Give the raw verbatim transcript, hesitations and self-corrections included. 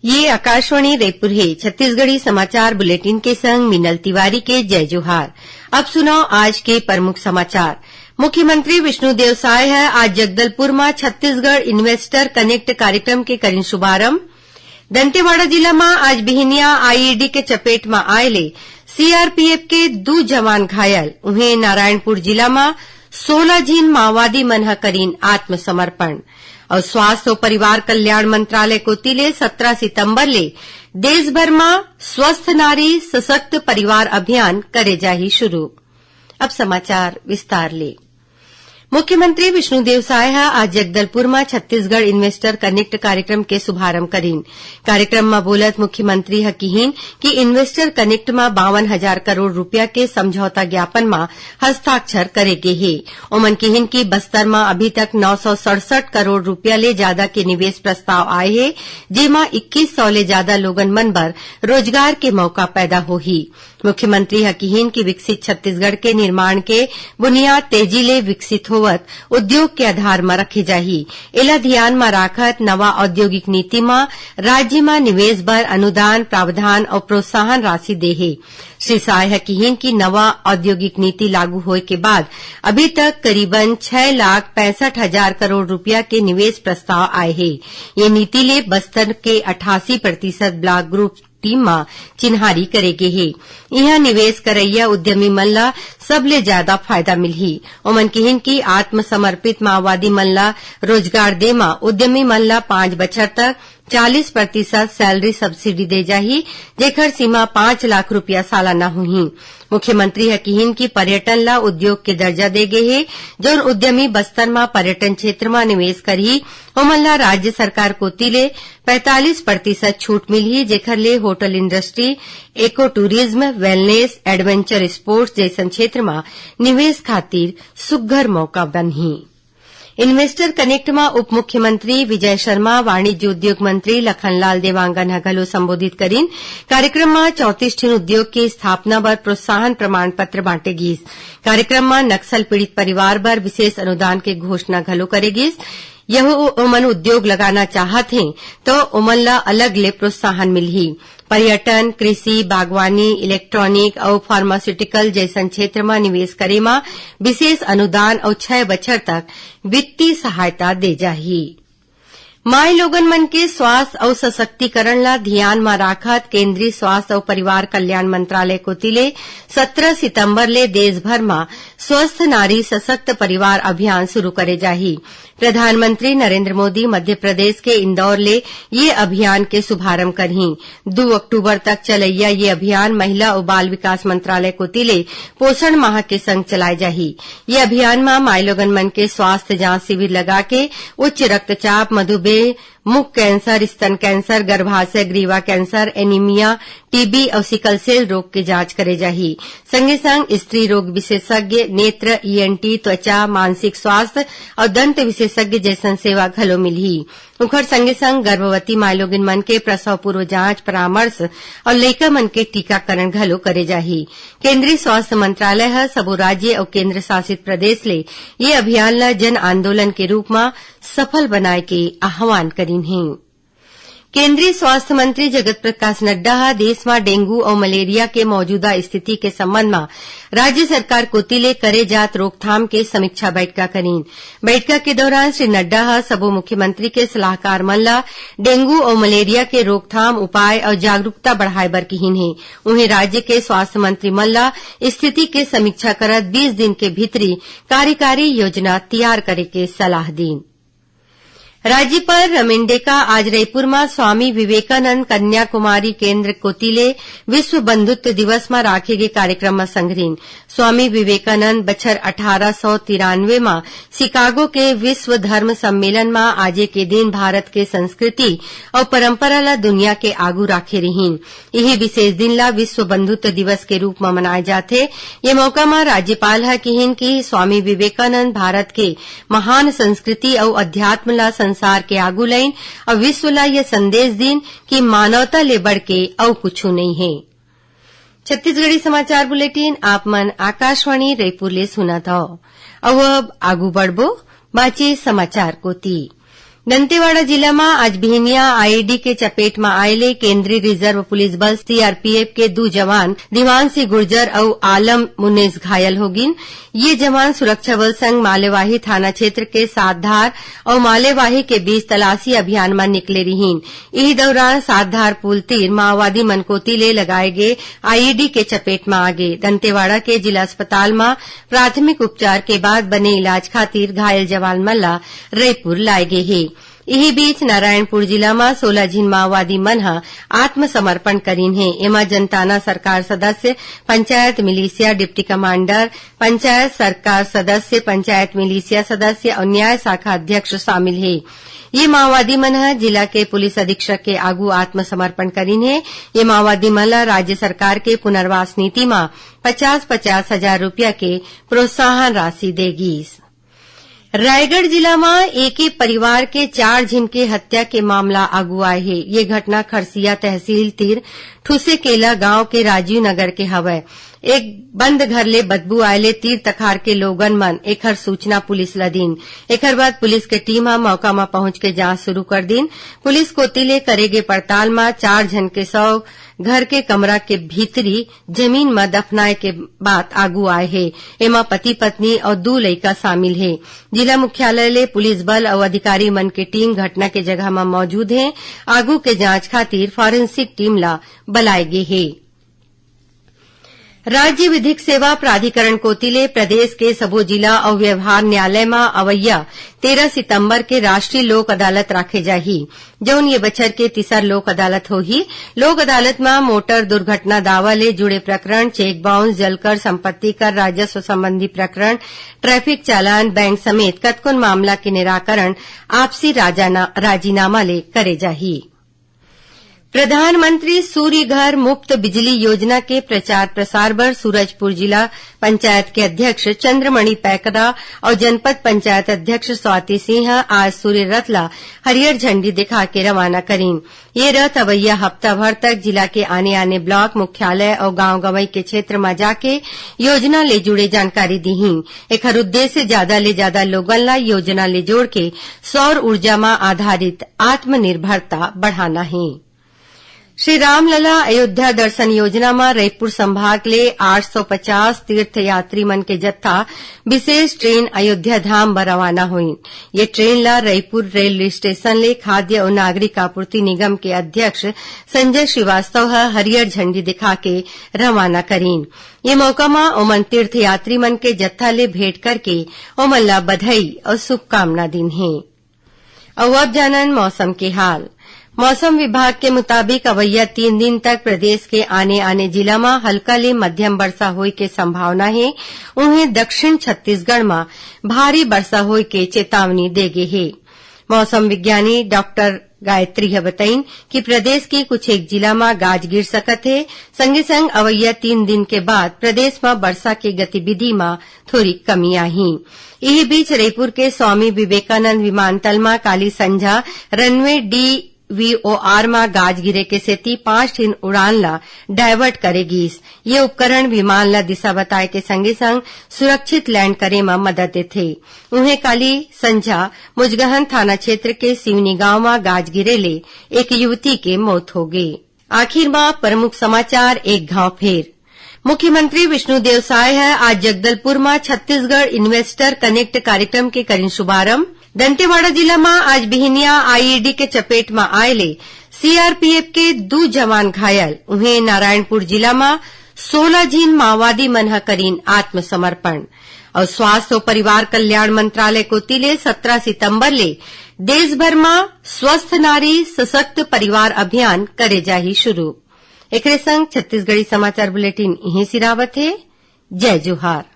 ये आकाशवाणी रायपुर हे। छत्तीसगढ़ी समाचार बुलेटिन के संग मीनल तिवारी के जय जोहार। अब सुनव आज के प्रमुख समाचार। मुख्यमंत्री विष्णुदेव साय ह आज जगदलपुर म छत्तीसगढ़ Investor Connect कार्यक्रम के करिन शुभारंभ। दंतेवाड़ा जिला म आज बिहनिया आईईडी के चपेट म आए ले सीआरपीएफ के दू जवान घायल। उहें, नारायणपुर जिला म सोला झिन माओवादी मन ह करिन आत्मसमर्पण। अउ स्वास्थ्य अउ परिवार कल्याण मंत्रालय कोति ले सत्रह सितंबर ले देश भर म स्वस्थ नारी सशक्त परिवार अभियान करे जाही शुरू। अब समाचार विस्तार ले। मुख्यमंत्री विष्णुदेव साय ह आज जगदलपुर म छत्तीसगढ़ Investor Connect कार्यक्रम के शुभारंभ करिन। कार्यक्रम म बोलत मुख्यमंत्री ह किहिन कि Investor Connect म बावन हजार करोड़ रुपया के समझौता ज्ञापन म हस्ताक्षर करे गे हे। ओमन किहिन कि बस्तर म अभी तक नौ सौ सड़सठ करोड़ रुपया ले जादा के निवेश प्रस्ताव आए हे, जेमा इक्कीस सौ ले जादा लोगन मन बर रोजगार के मौका पैदा होही। मुख्यमंत्री ह किहिन कि विकसित छत्तीसगढ़ के निर्माण के बुनियाद तेजी ले विकसित होवत उद्योग के आधार म रखे जाही। एला धियान म राखत नवा औद्योगिक नीति म राज्य म निवेश बर अनुदान, प्रावधान अउ प्रोत्साहन राशि दे हे। श्री साय ह किहिन कि नवा औद्योगिक नीति लागू होए के बाद अभी तक करीबन छह लाख पैंसठ हजार करोड़ रुपया के निवेश प्रस्ताव आए हे। ये नीति ले बस्तर के अठासी प्रतिशत ब्लॉक ग्रुप टीम म चिन्हारी करे गे हे। इहां निवेश करइया उद्यमी मन ल सबले ज्यादा फायदा मिलही। ओमन किहिन कि आत्मसमर्पित माओवादी मन ल रोजगार दे म उद्यमी मन ल पांच बछर तक चालीस प्रतिशत सैलरी सब्सिडी दे जाही, जेखर सीमा पांच लाख रुपया सालाना होही। मुख्यमंत्री ह किहिन कि पर्यटन ल उद्योग के दर्जा दे गे हे, जउन उद्यमी बस्तर म पर्यटन क्षेत्र म निवेश करही, ओमन ल राज्य सरकार कोति ले पैंतालीस प्रतिशत छूट मिलही, जेखर ले होटल इंडस्ट्री, एको टूरिज्म, wellness, adventure sports जइसन क्षेत्र म निवेश खातिर सुग्घर मौका बनही। Investor Connect म उप मुख्यमंत्री विजय शर्मा, वाणिज्य उद्योग मंत्री लखनलाल देवांगन ह घलो संबोधित करिन। कार्यक्रम म चौंतीस ठिन उद्योग के स्थापना बर प्रोत्साहन प्रमाण पत्र बांटे गीस। कार्यक्रम म नक्सल पीड़ित परिवार बर विशेष अनुदान के घोषणा घलो करे गीस। यहू ओमन उद्योग लगाना चाहत हें, तो ओमन ला अलग ले प्रोत्साहन मिलही। पर्यटन, कृषि, बागवानी, इलेक्ट्रॉनिक अउ फार्मास्यूटिकल जइसन क्षेत्र म निवेश करे म विशेष अनुदान अउ छह बछर तक वित्तीय सहायता दे जाही। माई लोगन मन के स्वास्थ्य अउ सशक्तिकरण ला धियान म राखत केंद्रीय स्वास्थ्य अउ परिवार कल्याण मंत्रालय कोति ले सत्रह सितंबर ले देश भर म स्वस्थ नारी सशक्त परिवार अभियान शुरू करे जाही। प्रधानमंत्री नरेंद्र मोदी मध्य प्रदेश के इंदौर ले ये अभियान के शुभारंभ करही। दू अक्टूबर तक चलइया ये अभियान महिला अउ बाल विकास मंत्रालय कोति ले पोषण माह के संग चलाए जाही। ये अभियान म माईलोगन मन के स्वास्थ्य जांच शिविर लगा के उच्च रक्तचाप, मधुमेह, मुख कैंसर, स्तन कैंसर, गर्भाशय, ग्रीवा कैंसर, एनीमिया, टीबी अउ सिकल सेल रोग के जांच करे जाही। संगे संग स्त्री रोग विशेषज्ञ, नेत्र, ईएनटी, त्वचा, मानसिक स्वास्थ्य अउ दंत विशेषज्ञ जैसन सेवा घलो मिलही। उखर संगे संग गर्भवती माईलोगिन मन के प्रसव पूर्व जांच, परामर्श अउ लइका मन के टीकाकरण घलो करे जाही। केंद्रीय स्वास्थ्य मंत्रालय ह सबो राज्य अउ केंद्र शासित प्रदेश ले ये अभियान ल जन आंदोलन के रूप म सफल बनाए के आह्वान करिन हे। केंद्रीय स्वास्थ्य मंत्री जगत प्रकाश नड्डा ह देश म डेंगू अउ मलेरिया के मौजूदा स्थिति के संबंध म राज्य सरकार कोति ले करे जात रोकथाम के समीक्षा बैठका करीन। बैठका के दौरान श्री नड्डा ह सबो मुख्यमंत्री के सलाहकार मन ल डेंगू अउ मलेरिया के रोकथाम उपाय अउ जागरूकता बढ़ाए बर किहीन हे। उहें, राज्य के स्वास्थ्य मंत्री मन ल स्थिति के समीक्षा करत बीस दिन के भीतरी कार्यकारी योजना तैयार करे के सलाह दीन। राज्यपाल रमेन डेका आज रईपुर म स्वामी विवेकानंद कन्याकुमारी केंद्र कोति ले विश्व बंधुत्व दिवस म राखे गे कार्यक्रम म संघरिन। स्वामी विवेकानंद बछर अठारह सौ तिरानवे म शिकागो के विश्व धर्म सम्मेलन म आजे के दिन भारत के संस्कृति अउ परंपरा ल दुनिया के आगू राखे रिहीन। इही विशेष दिन ला विश्व बंधुत्व दिवस के रूप म मनाए जाथे। ये मौका म राज्यपाल ह किहीन कि स्वामी विवेकानंद भारत के महान संस्कृति अउ अध्यात्म ला संसार के आगू लाइन अउ विश्व ला ये संदेश दीन कि मानवता ले बढ़ के अउ कुछु नइ हे। छत्तीसगढ़ी समाचार बुलेटिन आप मन आकाशवाणी रईपुर ले सुनत हव। अउ अब आगू बढ़बो बाचे समाचार कोति। दंतेवाड़ा जिला म आज बिहनिया आईईडी के चपेट म आए ले केंद्रीय रिजर्व पुलिस बल सीआरपीएफ के दू जवान दिवांशी गुर्जर अउ आलम मुनेस घायल हो गिन। ये जवान सुरक्षा बल संग मालेवाही थाना क्षेत्र के सातधार अउ मालेवाही के बीच तलाशी अभियान म निकले रिहीन। इही दौरान सातधार पुल तीर माओवादी मन कोति ले लगाए गे आईईडी के चपेट म आ गे। दंतेवाड़ा के जिला अस्पताल म प्राथमिक उपचार के बाद बने इलाज खातिर घायल जवान मन ला रईपुर लाए गे हे। इही बीच नारायणपुर जिला म सोलह झिन माओवादी मन ह आत्मसमर्पण करीन हे। एमा जनताना सरकार सदस्य, panchayat militia deputy commander, panchayat सरकार सदस्य, पंचायत मिलिशिया सदस्य अउ न्याय शाखा अध्यक्ष शामिल हे। ये माओवादी मन ह जिला के पुलिस अधीक्षक के आगू आत्मसमर्पण करीन हे। ये माओवादी मन ल राज्य सरकार के पुनर्वास नीति म पचास पचास हजार रुपया के प्रोत्साहन राशि दे गीस। रायगढ़ जिला म एके परिवार के चार झिन के हत्या के मामला आगू आए हे। ये घटना खरसिया तहसील तीर ठुसेकेला गांव के राजीव नगर के हवय। एक बंद घर ले बदबू आए ले तीर तखार के लोगन मन एखर सूचना पुलिस ल दीन। एखर बाद पुलिस के टीम ह मौका म पहुंच के जांच शुरू कर दीन। पुलिस कोति ले करे गे पड़ताल म चार झन के शव घर के कमरा के भीतरी जमीन म दफनाए के बात आगू आए हे। एमा पति-पत्नी अउ दू लइका शामिल हे। जिला मुख्यालय ले पुलिस बल अउ अधिकारी मन के टीम घटना के जगह म मौजूद हे। आगू के जांच खातिर फॉरेंसिक टीम ला बलाए गे हे। राज्य विधिक सेवा प्राधिकरण कोति ले प्रदेश के सबो जिला अउ व्यवहार न्यायालय म अवइया तेरह सितंबर के राष्ट्रीय लोक अदालत राखे जाही, जउन ये बछर के तीसर लोक अदालत होही। लोक अदालत म मोटर दुर्घटना दावा ले जुड़े प्रकरण, चेक बाउंस, जलकर, संपत्ति कर, राजस्व संबंधी प्रकरण, ट्रैफिक चालान, बैंक समेत कतकोन मामला के निराकरण आपसी राजाना-, राजीनामा ले करे जाही। प्रधानमंत्री सूर्य घर मुफ्त बिजली योजना के प्रचार प्रसार बर सूरजपुर जिला पंचायत के अध्यक्ष चंद्रमणि पैकरा अउ जनपद पंचायत अध्यक्ष स्वाति सिंह ह आज सूर्य रथ ला हरियर झंडी दिखा के रवाना करीन। ये रथ अवइया हफ्ता भर तक जिला के आने-आने ब्लॉक मुख्यालय अउ गांव गंवई के क्षेत्र म जाके योजना ले जुड़े जानकारी दिही। एखर उद्देश्य जादा ले जादा लोगन ला योजना ले जोड़ के सौर ऊर्जा म आधारित आत्मनिर्भरता बढ़ाना हे। श्री रामलला अयोध्या दर्शन योजना म रईपुर संभाग ले आठ सौ पचास तीर्थयात्री मन के जत्था विशेष ट्रेन अयोध्या धाम बर रवाना होइन। ये ट्रेन ला रईपुर रेलवे स्टेशन ले खाद्य अउ नागरिक आपूर्ति निगम के अध्यक्ष संजय श्रीवास्तव ह हरियर झंडी दिखा के रवाना करीन। ये मौका म ओमन तीर्थयात्री मन के जत्था ले भेंट करके ओमन ला बधाई अउ शुभकामना दीन हे। अउ अब जानन मौसम के हाल। मौसम विभाग के मुताबिक अवइया तीन दिन तक प्रदेश के आने-आने जिला म हल्का ले मध्यम बरसा होय के संभावना हे। उहें, दक्षिण छत्तीसगढ़ म भारी बरसा होय के चेतावनी दे गे हे। मौसम विज्ञानी डॉक्टर गायत्री ह बतईन कि प्रदेश के कुछ एक जिला म गाज गिर सकत हे। संगे संग अवइया तीन दिन के बाद प्रदेश म बरसा के गतिविधि म थोरी कमी आही। इही बीच, रईपुर के स्वामी विवेकानंद विमानतल म काली संझा रनवे डी वीओआर म गाज गिरे के सेती पांच ठिन उड़ान ल डायवर्ट करे गीस। ये उपकरण विमान ल दिशा बताए के संगे संग सुरक्षित लैंड करे म मदद देथे। उहें, काली संझा मुजगहन थाना क्षेत्र के सिवनी गांव म गाज गिरे ले एक युवती के मौत हो गे। आखिर म प्रमुख समाचार एक घांव फेर। मुख्यमंत्री विष्णुदेव साय ह आज जगदलपुर म छत्तीसगढ़ इन्वेस्टर कनेक्ट कार्यक्रम के करिन शुभारंभ। दंतेवाड़ा जिला म आज बिहनिया आईईडी के चपेट म आए ले सीआरपीएफ के दू जवान घायल। उहें, नारायणपुर जिला म सोलह झिन माओवादी मन ह करिन आत्मसमर्पण। अउ स्वास्थ्य अउ परिवार कल्याण मंत्रालय कोति ले सत्रह सितंबर ले देश भर म स्वस्थ नारी सशक्त परिवार अभियान करे जाही शुरू। एकरे संग छत्तीसगढ़ी समाचार बुलेटिन इहें सिरावत हे। जय जोहार।